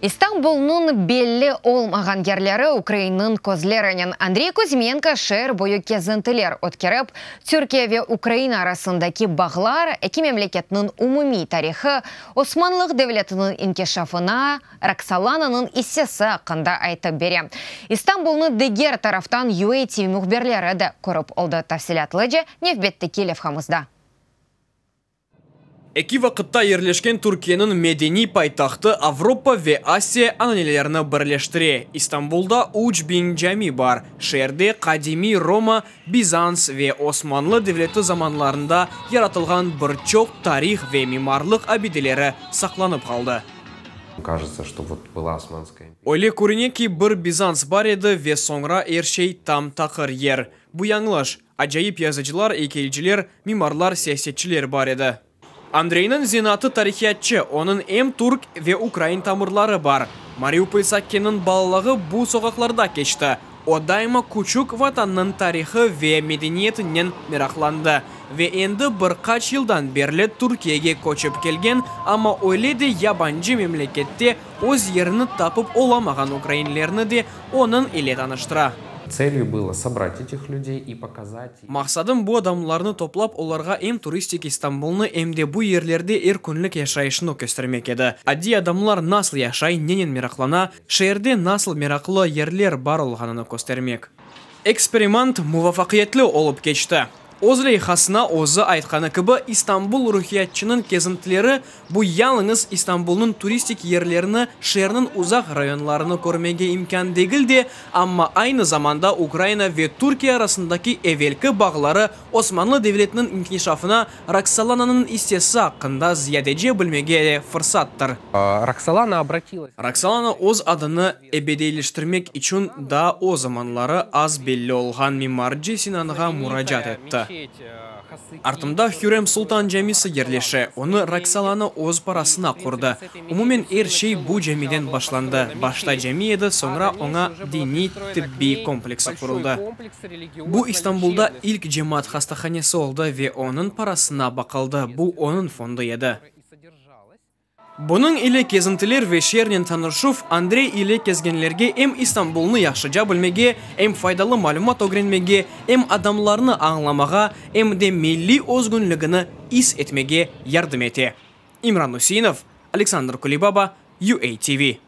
İstanbulnıñ belli olmağan yerleri ukrainniñ közlerinen. Andrey Kuzmenko şeer boyu kezintiler ötkerip, Türkiye ve Ukraina arasındaki bağlar, eki memleketniñ umumiy tarihı, Osmanlıq devletiniñ inkişafına Roksolananıñ issesi aqqında aytıp bere. İstanbulnı diger taraftan UATV mühbirleri de körip oldı. Tafsilâtlıca nevbetteki levhamızda. Eki vaqıtta yerleşken Türkiyeniñ medeniy paytahtı Avropa ve Asiya ananelerini birleştire. İstanbulda 3000 cami bar. Şeerde qadimiy Roma, Bizans ve Osmanlı devleti zamanlarında yaratılğan bir çoq tarih ve mimarlıq abideleri saqlanıp qaldı. Кажется, что вот была Османская империя. Öyle körüne ki, bir Bizans bar edi ve soñra er şey tam taqır yer. Bu yañlış. Acayip yazıcılar, eykelciler, mimarlar, siyasetçiler bar edi. Andreyniñ zenaatı tarihiyatçı, onıñ em türk ve ukrain tamırları bar. Mariupol sakininiñ balalığı bu soqaqlarda keçti. O daima küçük vatannıñ tarihı ve medeniyetinen meraqlandı. Ve endi bir qaç yıldan berli Türkiyege köçip kelgen, amma öyle de yabancı memlekette öz yerini tapıp olamağan ukrainlerni de onıñ ile tanıştıra. Целью было собрать этих людей и показать Maqsadım bu adamlarnı toplap, olarğa em turistik İstanbulnı, em de bu yerlerde er künlik yaşayışnı köstermek edi. Adiy adamlar nasıl yaşay, nenen meraqlana, şeerde nasıl meraqlı yerler bar olğanını köstermek. Eksperiment muvafaqiyetli olıp keçti. Öz leyhasına özü aytqanı kibi, İstanbul ruhiyatçınıñ kezintileri bu yalıñız İstanbulnıñ turistik yerlerini, şeerniñ uzaq rayonlarını körmege imkân degil de, amma aynı zamanda Ukraina ve Türkiye arasındaki evelki bağları, Osmanlı devletiniñ inkişafına Roksolananıñ issesi aqqında ziyadece bilmege de fırsattır. Роксолана обратилась. Roksolana öz adını ebediyleştirmek içün daa o zamanları az belli olğan mimarcı Sinanğa muracaat etti. Artımda Hürrem Sultan camisi yerleşe, onı Roksolana öz parasına qurdı. Umumen er şey bu camiden başlandı. Başta cami edi, soñra oña diniy-tibbiy kompleksi quruldı. Bu İstanbulda ilk cemaat hastahanesi oldı ve onıñ parasına baqıldı, bu onıñ fondu edi. Bunıñ ile kezintiler ve şeernen tanışuv Andrey ile kezgenlerge em İstanbulnı yahşıca bilmege, em faydalı malümat ögrenmege, em adamlarnı añlamağa, em de milliy özgünligini is etmege yardım ete. İmran Useinov, Aleksandr Kulibaba, UATV.